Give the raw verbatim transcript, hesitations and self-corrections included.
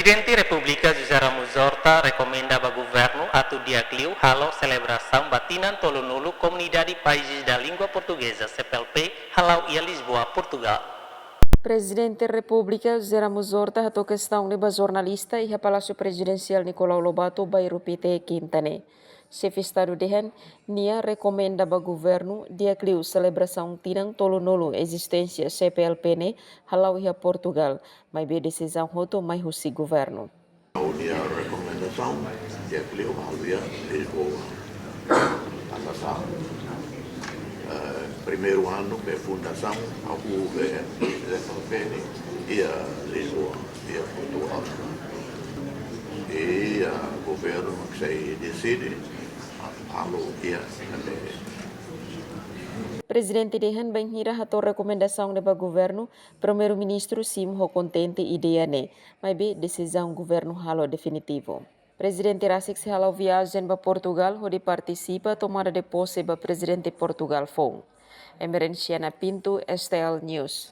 Prezidente Repúblika José Ramos Horta rekomenda ba governu atu di'ak liu halo selebrasaun ba tinan tolunulu Comunidade Países da Língua Portuguesa, C P L P, hala'o iha Lisboa, Portugal. Prezidente Repúblika José Ramos Horta hato'o kestaun ne'e ba jornalista iha Palásiu Prezidensiál Nicolau Lobato, Bairru Pité, Kinta ne'e. Xefe Estadu dehan, nia rekomenda ba governu di'ak liu selebrasaun tinan tolunulu ezisténsia C P L P ne'e hala'o iha Portugal, maibé desizaun hotu mai husi governu. Ha'u-nia rekomendasaun di'ak liu halo iha Lisboa. Tanba sá, eh, primeiru anu be fundasaun, ha'u be C P L P ne'e iha Lisboa, iha Portugal. I, ah, governu mak sei deside, ah, halo iha ne'ebé. Prezidente dehan bainhira hato'o rekomendasaun ne'e ba governu, Primeiru-Ministru simu ho kontente ideia ne'e, maibé desizaun governu halo definitivu. Prezidente rasik sei hala'o viajen ba Portugal hodi partisipa tomada de pose ba Prezidente Portugal foun. Emerenciana Pinto, S T L News.